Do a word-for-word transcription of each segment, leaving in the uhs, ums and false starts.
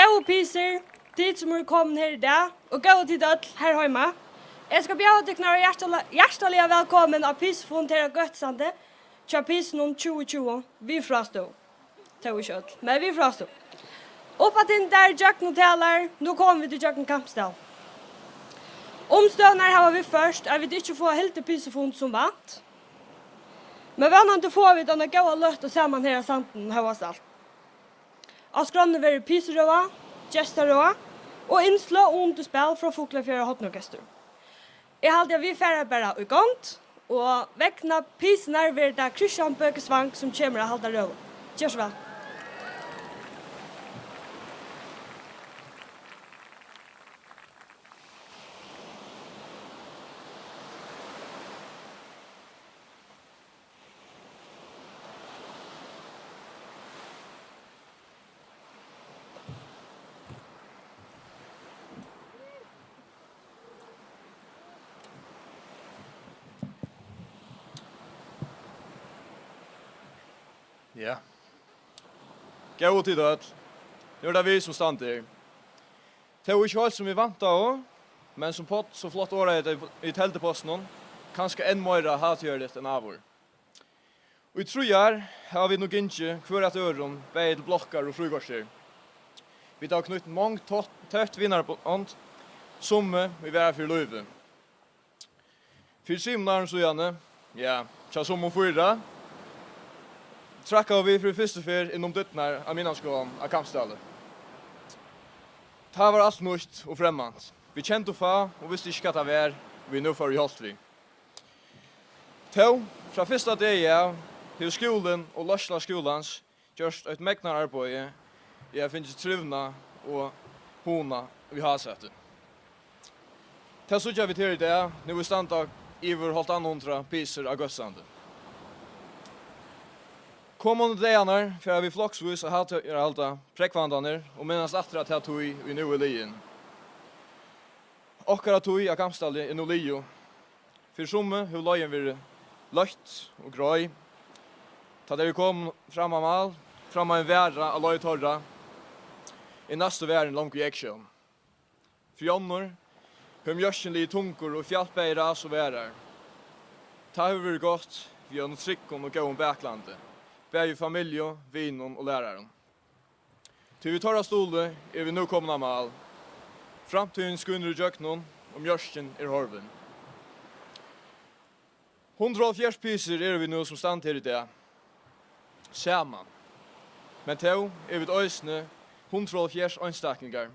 Góðu pisur, tit sum eru komin her í dag, og góðu tit øll her heima. Eg skal bjóða tykkum hjartaliga, hjartaliga vælkomin á pisufund her á Gøtusandi hjá Pisunum tjúgu tjúgu við frástøðu. Tó ikki øll, men við frástøðu. Upp á tindar, gjøgnum talar, nú koma vit ígjøgnum Kambsdal. Umstøðurnar hava viðført, at vit ikki fáa hildið pisufund sum vant. Men vónandi fáa vit eina góða løtu saman her á Sandinum hóast alt. Á skránni verður pisurøða, gestarøða og innsløg og undirspæl frá Fuglafjarðar Hornorkestur. Eg haldi, at vit fara bara í gongd, og vegna pisurnar verður tað Kristian Bøke Svang, sum kemur at halda røðu. Ger so væl. Ja. Góðu tit øll. Nú er tað vit, sum standa her. Tó ikki heilt, sum vit væntaðu, men sum Páll so flott orðaði tað í teldupostinum, kanska enn meira hátíðarligt enn áður. Í trý ár hava vit nú gingið hvør at øðrum, bæði til blokkar og fríkorter. Vit hava knýtt mong tøtt, tøtt vinarbond, summi, ið vara fyri lívið. Fyri trimum árum síðani, ja, hjá summum fýra, trakkaðu vit fyri fyrstu ferð inn um dyrnar á miðnámsskúlan á Kambsdali. Tá var alt nýtt og fremmant. Vit kendu fá og vistu ikki, hvat tað var, vit nú fóru í holt við. Tó, frá fyrsta degi av, hevur skúlin og leiðsla skúlans gjørt eitt megnararbeiði í at fingið trivnað og hugna í hásæti. Tað síggja vit her í dag, nú vit standa yvir hálvtannhundrað pisur á Gøtusandi. Komandi dagarnar fara vit floksvís at halda, halda prógvandarnar og minnast aftur á ta tíð, ið nú er liðin. Okkara tíð á Kambsdali er nú liðug. Fyri summi hevur leiðin verið løtt og greið. Tá tey eru komin fram á mál, fram á ein varða á leið teirra, er næsti varðin longu í eygsjón. Fyri onnur hevur mjørkin ligið tungur og fjalt bæði ræs og varðar. Tá hevur verið gott við einum tryggum og góðum baklandi, bæði í familju, vinum og lærarum. Tí við teirra stuðli eru vit nú komin á mál. Framtíðin skínur ígjøgnum, og mjørkin er horvin. Hundrað og hálvfjerðs pisur eru vit nú, sum standa her í dag, saman. Men tó eru vit eisini hundrað og hálvfjerðs einstaklingar,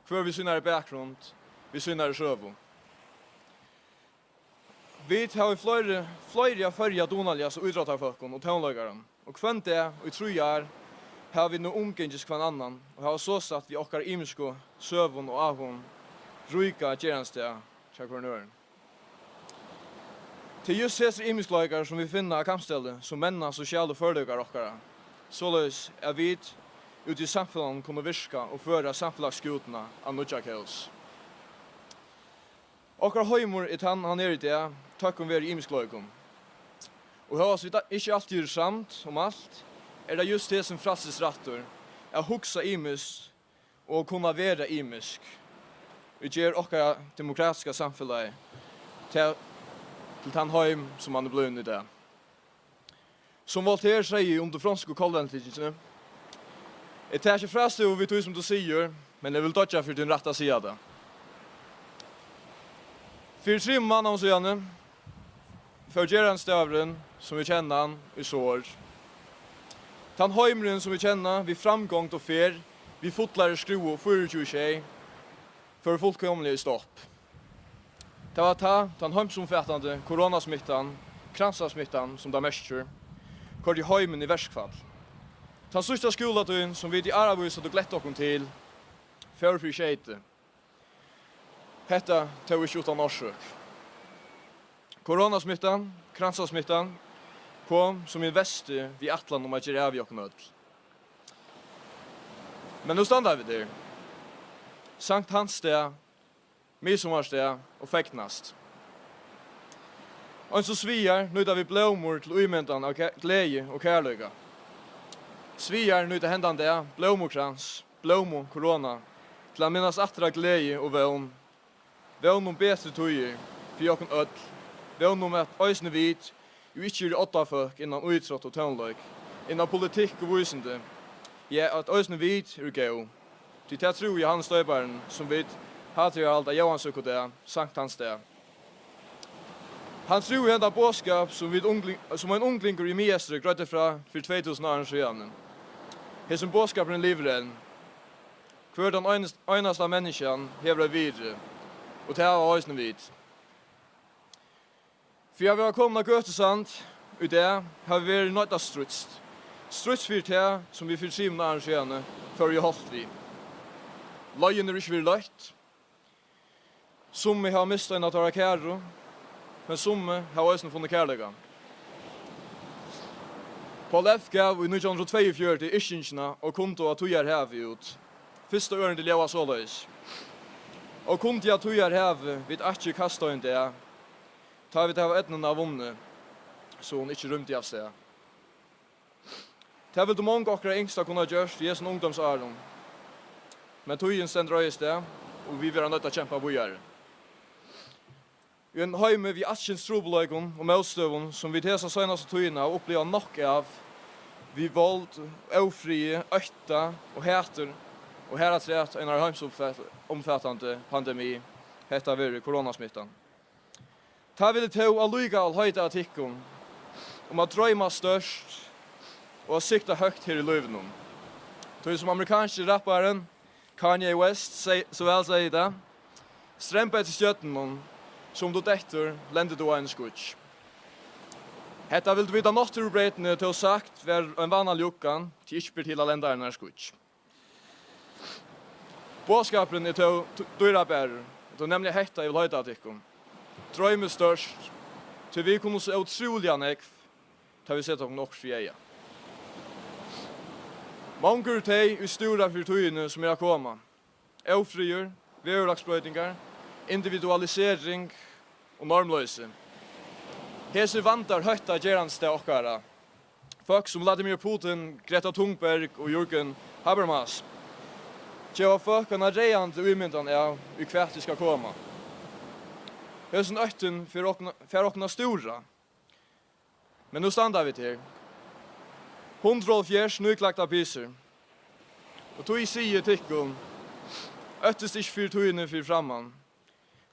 hvør við sínari bakgrund, við sínari søgu. Vit hava í fleiri, fleiri av Føroya dugnaligastu ítróttarfólkum og tónleikarum, og hvønn dag í trý ár hava vit nú umgingist hvønn annan og hava sostatt við okkara ymisku søgum og áhugum ríka gerandisdagar hjá hvørjum øðrum. Tað er júst hesir ymiskleikar, sum vit finna á Kambsdali, sum menna sosialu førleikar okkara, soleiðis at vit úti í samfelagnum kunnu virka og føra samfelagsskútuna á nýggja kós. Okkara heimur er tann, hann er í dag, tøkkum veri ymiskleikum. Og hóast vit ikki altíð eru samd um alt, er tað júst hesin frælsisrættur at hugsa ymiskt og kunna vera ymisk, ið ger okkara demokratiska samfelag til, til tann heim, sum hann er blivin í dag. Sum Voltaire segði um ta fronsku kollveltingina: "Eg taki frástøðu við tí, sum tú sigur, men eg vil doyggja fyri tín rætt at siga tað." Fyri trimum mánaðum síðani fór gerandisdagurin, sum vit kenna hann, í sorg. Tann heimurin, sum vit kenna, við framgongd og ferð, við fullari skrúvu fýraogtjúgu sjey, fór fullkomiliga í stopp. Tað var tá, tann heimsumfatandi koronasmittan, kransasmittan, sum tað merkir, koyrdi heimin í verkfall. Tann síðsta skúlatíðin, sum vit í áravís høvdu glett okkum til, fór fyri skeyti. Hetta tó ikki uttan orsøk. Koronasmittan, kransasmittan, kom sum ein vesti við ætlan um at gera av við okkum øll. Men nú standa vit her. Sankt Hans dag, midsummarsdag og fegnast. Eins og sviar nýta vit blómur til ímyndan av kæ-, gleði og kærleika. Sviar nýta hendan dag blómukrans blómu korona, til at minnast aftur á gleði og vón. Vón um betri tíðir fyri okkum øll. Vón um, at eisini vit, ið ikki eru oddafólk innan ítrótt og tónleik, innan politikk og vísindi, ja, at eisini vit eru góð. Tí tað trúði Jóhannes Doyparin, sum vit hátíðarhalda Jóansøkudag, Sankt Hans dag. Hann trúði henda boðskap, sum vit ungling-, sum ein unglingur í Miðeystri greiddi frá fyri tvey túsund árum síðani. Hesin boðskapurin livir enn. Hvør tann einast-, einasta menniskjan hevur eitt virði, og tað hava eisini vit. Fyri at vera komin á Gøtusand í dag, hava vit verið noydd at stríðst. Stríðst fyri tað, sum vit fyri trimum árum síðani fóru í holt við. Leiðin hevur ikki verið løtt. Summi hava mist ein av teirra kæru, men summi hava eisini funnið kærleikan. Poul F. gav í nítjan hundrað og tveyogfjøruti yrkingina Og kundi á tíðarhavi út. Fyrsta ørindi ljóðar soleiðis: Og kundi á tíðarhavi vit akki kasta ein dag, tá vit hava eydnuna vunnið, so hon ikki rýmdi av stað. Tað vildu mong okkara yngstu kunna gjørt í hesum ungdómsárum, men tíðin stendur ei í stað, og vit verða noydd at kempa víðari. Í einum heimi við alskyns trupulleikum og mótstøðum, sum vit hesa seinastu tíðina hava upplivað nokk av, við vald, ófriði, ótta og hatur, og harafturat einari heimsumfat-, umfatandi pandemi, hetta verður koronasmittan. Tá vil eg tó allíkavæl heita á tykkum um at droyma stórt og at sikta høgt her í lívinum. Tí sum amerikanski rapparin Kanye West seg-, so væl segði tað: "Stremba eftir stjørnunum, sum tú dettur, lendir tú á einum skýggj." Hetta vildu vit á náttúrubreytini tó sagt var ein vánalig uggan, tí ikki ber til at lenda á einari skýggj. Boðskapurin er tó t-, dýrabarur, tað er nemliga hetta, eg vil heita á tykkum: Droymið stórt, tí vit kunnu so ótrúliga nógv, tá vit seta okkum okkurt fyri eyga. Mong eru tey, ið stúra fyri tíðini, sum er at koma. Ófriður, veðurlagsbroytingar, individualisering og normloysi. Hesir vandar hótta gerandisdag okkara. Fólk sum Vladimir Putin, Greta Thunberg og Jürgen Habermas geva fólk eina ræðandi ímyndan av, í hvat ið skal koma. Hesin óttin fer okkum, fær okkum at stúra. Men nú standa vit her. Hundrað og hálvfjerðs nýklaktar pisur. Og tí sigi eg tykkum, óttist ikki fyri tíðini fyri framman.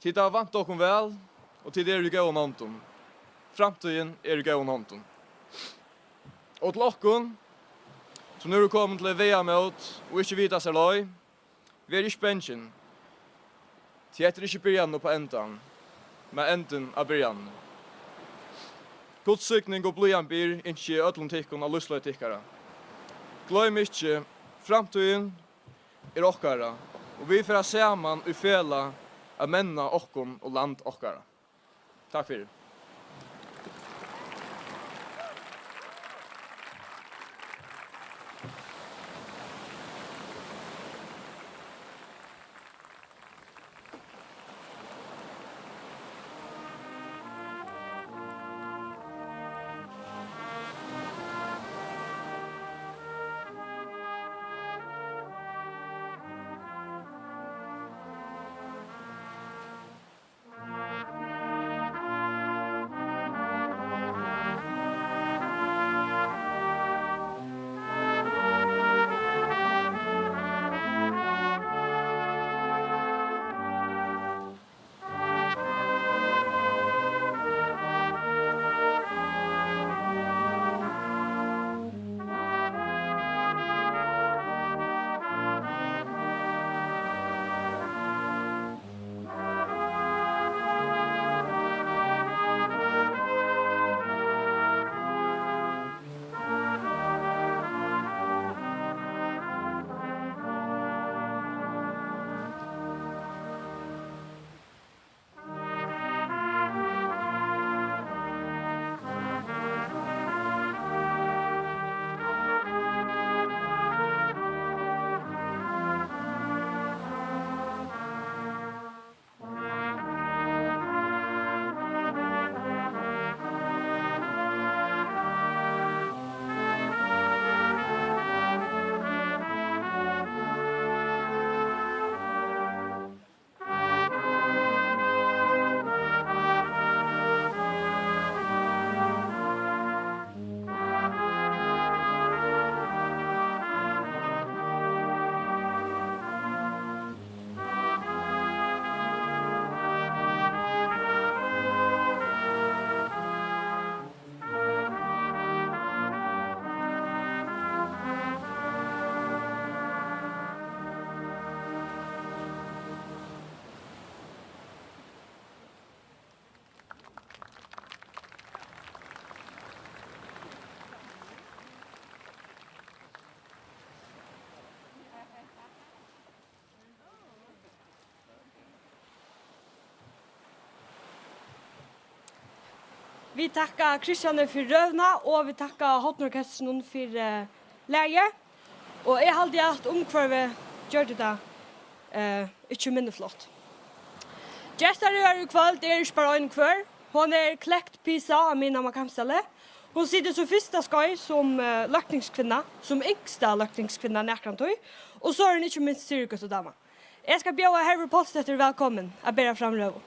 Tit hava vant okkum væl, og tit eru í góðum hondum. Framtíðin er í góðum hondum. Og til okkum, sum nú eru komin til eitt vegamót og ikki vita sær leið, ver ikki bangin, tí hetta er ikki byrjanin upp á endan, men endin á byrjanini. Guds signing og blíðan byr ynski eg øllum tykkum á lívsleið tykkara. Gloym ikki, framtíðin er okkara, og vit fara saman í felag at menna okkum og land okkara. Takk fyri. Vit takka Kristiani fyri røðuna, og vit takka Hornorkestrinum fyri, eh, lagið. Og eg haldi, at umhvørvið gjørdi tað, eh, ikki minni flott. Gestarøðarin í kvøld er ikki bara ein hvør. Hon er klekt pisa av Miðnámi á Kambsdali. Hon situr sítt fyrsta skeið sum, eh, løgtingskvinna, sum yngsta løgtingskvinna nakrantíð, og so er hon ikki minst syrigøtudama. Eg skal bjóða Hervør Poulsdóttir vælkomin at bera fram røðu.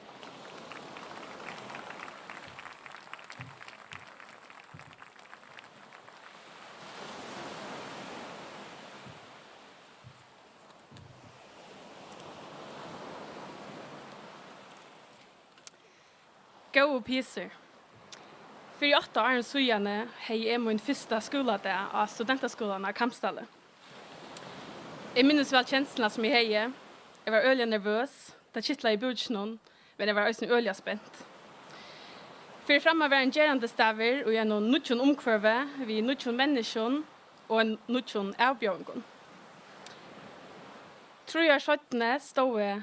Góðu pisur. Fyri átta árum síðani hevði eg mín fyrsta skúladag á Studentaskúlanum á Kambsdali. Eg minnist væl kensluna, sum eg hevði. Eg var øgiliga nervøs, tað kitlaði í búkinum, men eg var eisini øgiliga spent. Fyri framman var ein gerandisdagur í einum nýggjum umhvørvi við nýggjum menniskjum og ein nýggjum avbjóðingum. Trý ár seinni stóð eg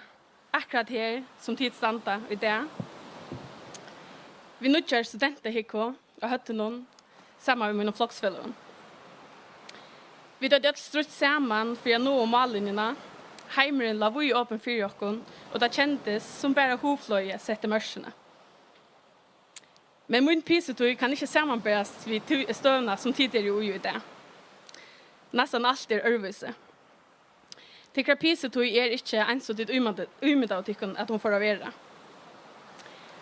akkurát her, sum tit standa í dag, við nýggjari studentahúgvu á høvdinum, saman við mínum floksfeløgum. Vit høvdu øll strítt saman fyri at náa mállinjuna. Heimurin lá víðopin fyri okkum, og tað kendist, sum bara hugflogið setti mørkini. Men mín pisutíð kann ikki samanberast við tí støðuna, sum tit eru í í dag. Næstan alt er øðrvísi. Tykkara pisutíð er ikki eins og tit ímynda-, ímyndaðu tykkum, at hon fór at vera.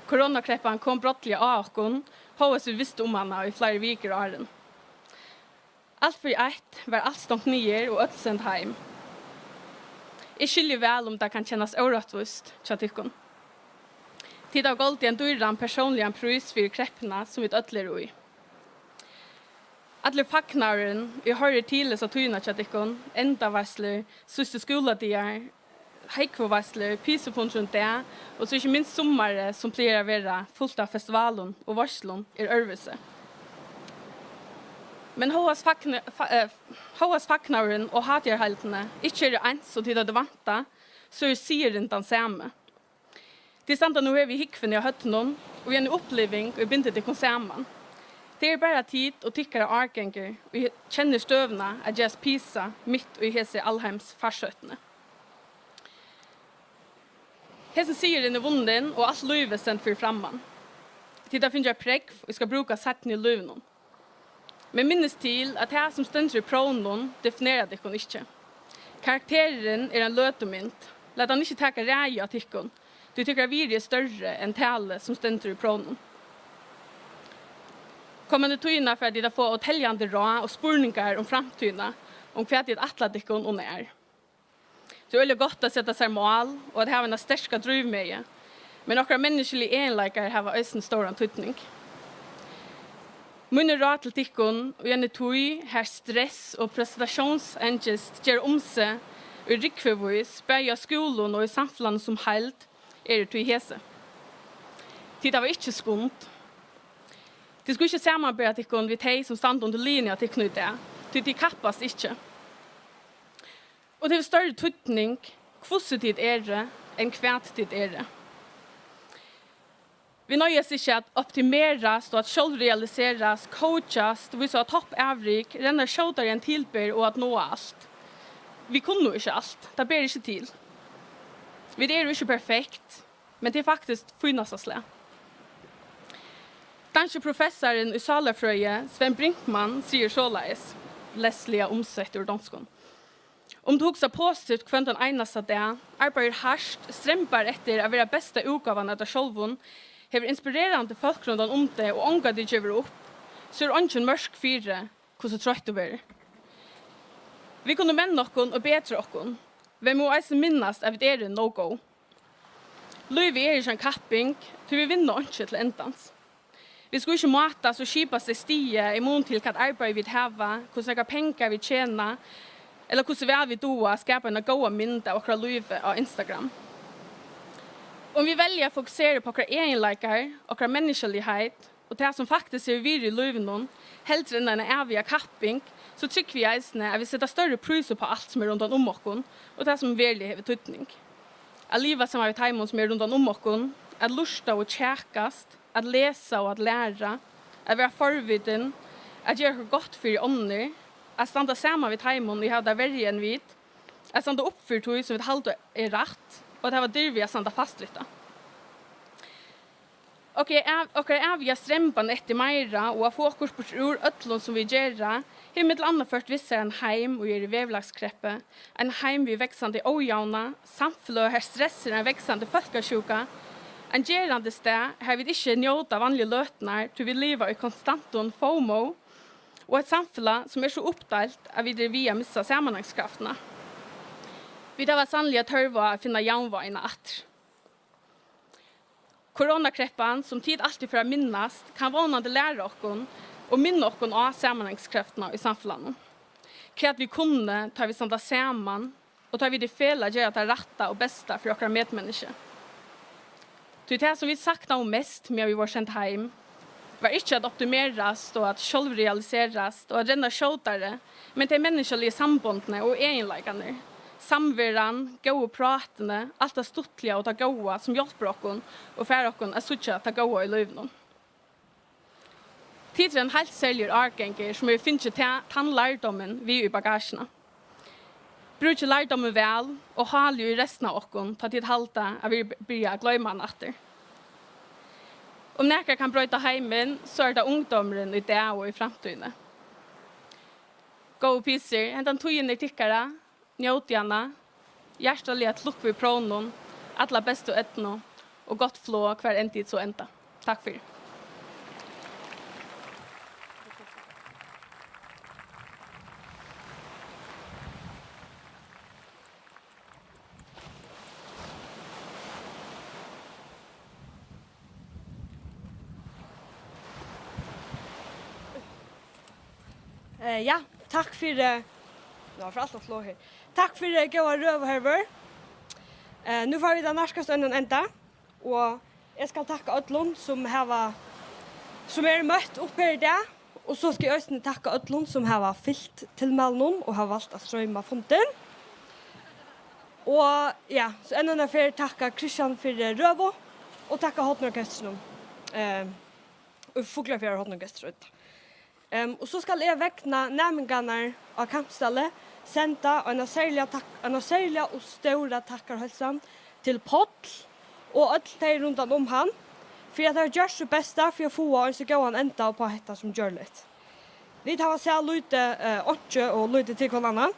Koronakreppan kom brádliga á okkum, hóast vit vistu um hana í fleiri vikur áðrenn. Alt fyri eitt var alt stongt niður og øll send heim. Eg skilji væl, um tað kann kennast órættvíst hjá tykkum. Tit hava goldið ein dýran persónligan prís fyri kreppuna, sum vit øll eru í. Allur fagnaðurin, ið hoyrir til hesa tíðina hjá tykkum, endaveitslur, síðstu skúladagar, hógvuveitslur, pisufundur um dag, og so ikki minst summarið, sum plagar at vera fult av festivalum og veitslum, er øðrvísi. Men hóast fagna-, fa-, eh, hóast fagnaðurin og hátíðarhaldini ikki eru eins, sum tit høvdu væntað, so er sigurin tann sami. Tit standa nú her við húgvuni á høvdinum og við eini uppliving, ið bindur tykkum saman. Tað eru bara tit og tykkara árgangur, ið kennir støðuna at gerast pisa mitt í hesi alheims farsóttini. Hesin sigurin er vunnin, og alt lívið stendur fyri framman. Tit hava fingið eitt prógv, ið skal brúkast seinni í lívinum. Men minnist til, at tað, sum stendur í próvnum, definerar tykkum ikki. Karakterurin er ein løtumynd. Lat hann ikki taka ræði á tykkum, tí tykkara virði er størri enn talið, sum stendur í próvnum. Komandi tíðina fara tit at fáa óteljandi ráð og spurningar um framtíðina, um hvat tit ætla tykkum og nær. Tað er øgiliga gott at seta sær mál og at hava eina sterka drívmegi, men okkara menniskjaligu eginleikar hava eisini stóran týdning. Míni ráð til tykkum í eini tíð, har stress og prestatiónsangist ger um seg í rúgvuvís, bæði á skúlum og í samfelagnum sum heild, eru tí hesi. Tit hava ikki skund. Tit skulu ikki samanbera tykkum við tey, sum standa undir liðini á tykkum í dag, tí tit kappast ikki. Og tað hevur størri týdning, hvussu tit eru, enn hvat tit eru. Vit noyðast ikki at optimerast og at sjálvrealiserast, coachast, vísa á toppavrik, renna skjótari enn til ber og at náa alt. Vit kunnu ikki alt. Tað ber ikki til. Vit eru ikki perfekt, men tað er faktiskt fínasta slag. Danski professarin í sálarfrøði, Svend Brinkmann, sigur soleiðis, leysliga umsett úr donskum: Um tú hugsar positivt hvønn tann einasta dag, arbeiðir hart, strembar eftir at vera besta útgávan av tær sjálvum, hevur inspirerandi fólk rundan um teg og ongantíð gevur upp, so eru eingin mørk fyri, hvussu troytt tú verður. Vit kunnu menna okkum og betra okkum, men mugu eisini minnast, at vit eru nóg góð. Lívið er ikki ein kapping, tí vit vinna einki til endans. Vit skulu ikki mátast og skipast eftir stigi í mun til, hvat arbeiði vit hava, hvussu nógvar pengar vit tjena, ella hvussu væl vit duga at skapa eina góða mynd av okkara lívi á Instagram. Um vit velja at fokusera upp á okkara eginleikar, okkara menniskjaligheit og tað, sum faktiskt hevur virði í lívinum, heldur enn eina æviga kapping, so trúgvi eg eisini, at vit seta størri prís upp á alt, sum er rundan um okkum, og tað, sum veruliga hevur týdning. At liva saman við teimum, sum eru rundan um okkum, at lurta og kjakast, at lesa og at læra, at vera forvitin, at gera okkurt gott fyri onnur, at standa saman við teimum, ið hava tað verri enn vit, at standa upp fyri tí, sum vit halda er rætt, og at hava dirvi at standa fast við tað. Okkara av-, okkara æviga stremban eftir meira og at fáa okkurt burtur úr øllum, sum vit gera, hevur millum annað ført við sær ein heim, ið er í veðurlagskreppu, ein heim við vaksandi ójavna, samfeløg, har stress er ein vaksandi fólkasjúka, ein gerandisdag, har vit ikki njóta vanligu løturnar, tí vit liva í konstantum FOMO, og eitt samfelag, sum er so uppdeilt, at vit eru við at missa samanhangskraftina. Vit hava sanniliga tørv á at finna javnvágina aftur. Koronakreppan, sum tit altíð fara at minnast, kann vónandi læra okkum og minna okkum á samanhangskraftina í samfelagnum. Hvat vit kunnu, tá vit standa saman, og tá vit í felag gera tað rætta og besta fyri okkara medmenniskju. Tí tað, sum vit saknaðu mest, meðan vit vóru send heim, var ikki at optimerast og at sjálvrealiserast og at renna skjótari, men tey menniskjaligu sambondini og eginleikarnir, samveran, góðu prátini, alt tað stuttliga og tað góða, sum hjálpir okkum og fær okkum at síggja tað góða í lívinum. Tit eru ein heilt serligur árgangur, sum hevur fingið ta-, tann lærdómin við í bagasjuna. Brúkið lærdómin væl og hálið í restina av okkum, tá tit halda, at vit eru byrjað at gloyma hann aftur. Um nakar kann broyta heimin, so er tað ungdómurin í dag og í framtíðini. Góðu pisur, hendan tíðin er tykkara. Njótið hana. Hjartaliga til lukku við próvunum. Alla bestu eydnu og gott flog, hvar enn tit so enda. Takk fyri. Eh, ja, takk fyri, nú er alt á flog her. Takk fyri góða røðu, Hervør. Eh, nú fara vit at nærkast einum enda, og eg skal takka øllum, sum hava, sum eru møtt upp her í dag, og so skal eg eisini takka øllum, sum hava fylgt tilmælinum og hava valt at stroyma fundin. Og ja, so enn eina ferð takka Kristian fyri røðu, og takka Hornorkestrinum, eh, og Fuglafjarðar Hornorkestur. Em, og so skal eg vegna næmingarnar á Kambsdali senda eina serliga takk, eina serliga og stóra takkarheilsan til Páll og øll tey rundan um hann, fyri at hava gjørt sítt besta fyri at fáa ein so góðan enda upp á hetta sum gjørligt. Vit hava sæð lítið, eh, einki og lítið til hvønn annan.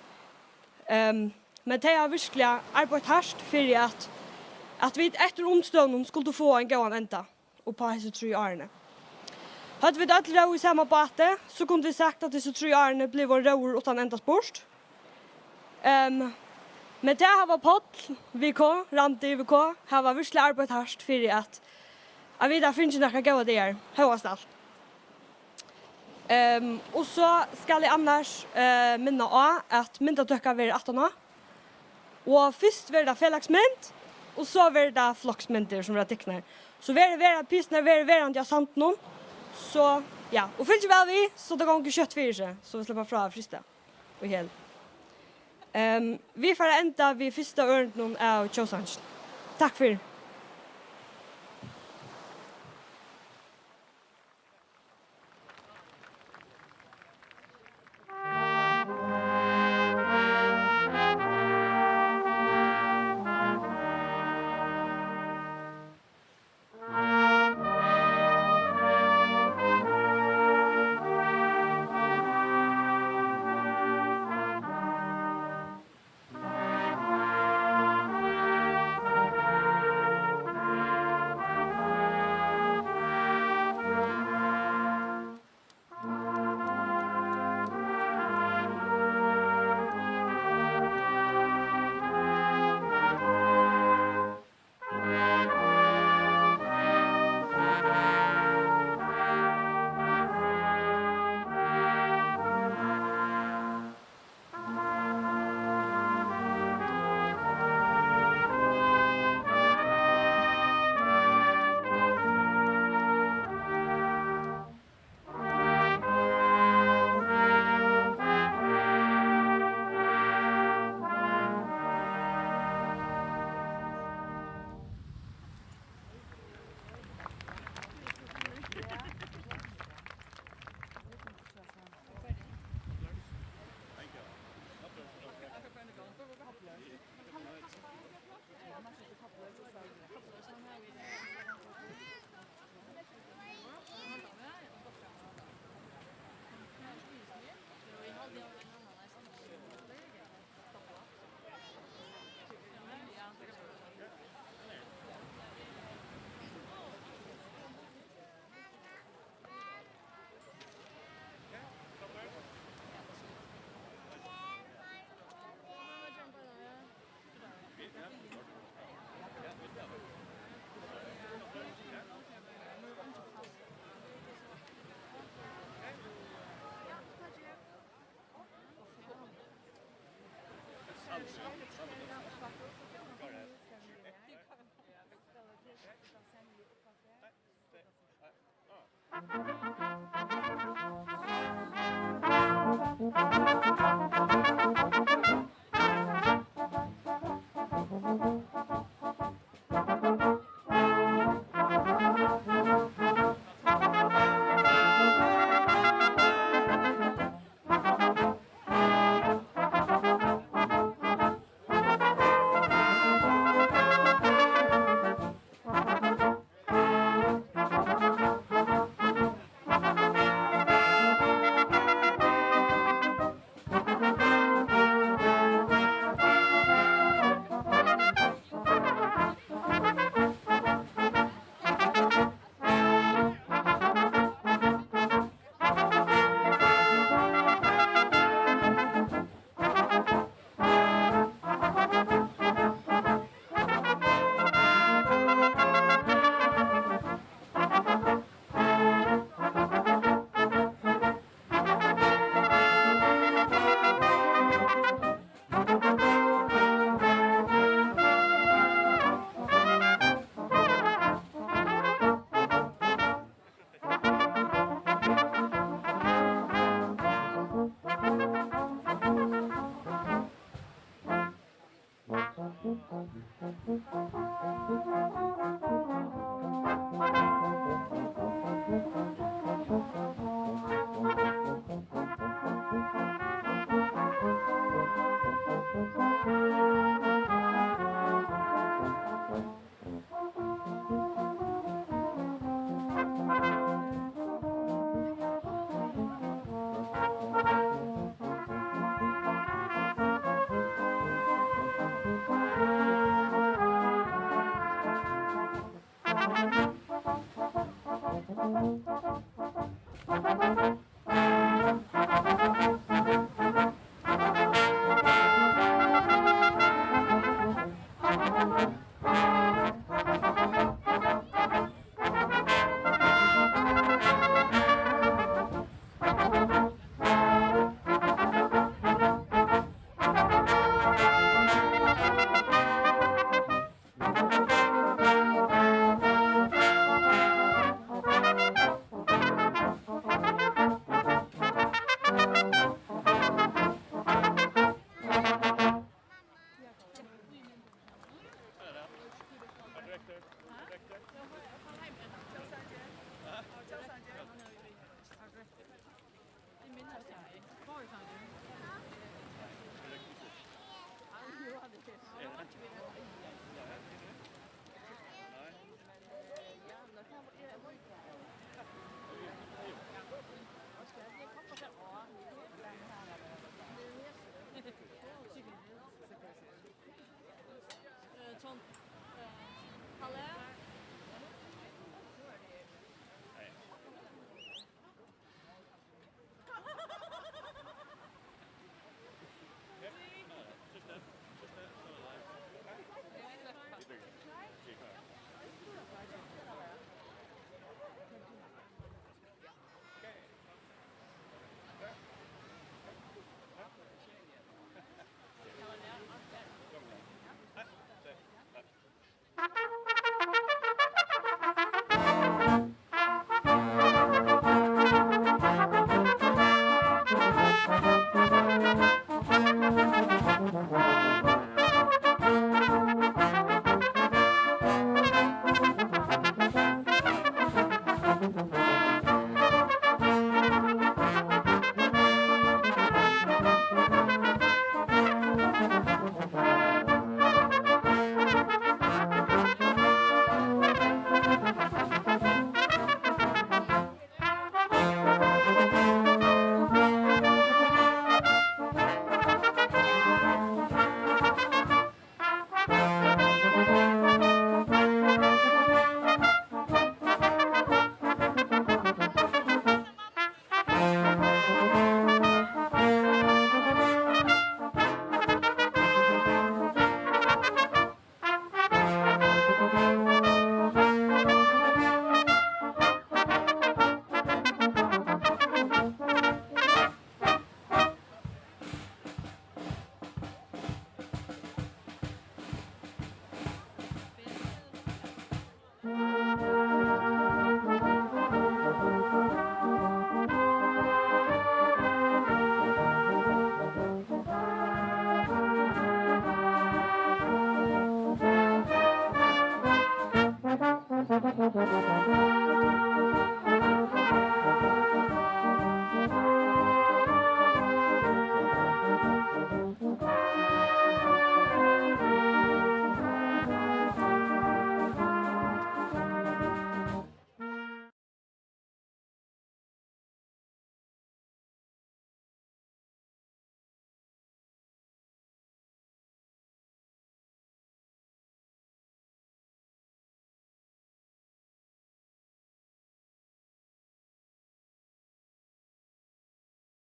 Em, men tey hava virkliga arbeitt hart fyri at, at vit eftir umstøðunum skuldu fáa ein góðan enda upp á hesi trý árini. Høvdu vit øll róð í sama báti, so kundu vit sagt, at hesi trý árini blivu ein róður uttan endaspurt. Ehm, men tað hava Páll V K, Randi V K, hava virkliga arbeitt hart fyri at, at vit hava fingið nakrar góðar dagar, hóast alt. Ehm, og so skal eg annars, eh, minna á, at myndatøka verður aftaná. Og fyrst verður tað felagsmynd, og so verður tað floksmyndir, sum verða tiknar. So verður, verða pisarnir verður verandi á sandinum. So, ja, og fylgið væl við, so tað gongur skjótt fyri seg, so vit sleppa frá at frysta í hel. Ehm, vit fara at enda við fyrsta ørindinum av tjóðsanginum. Takk fyri.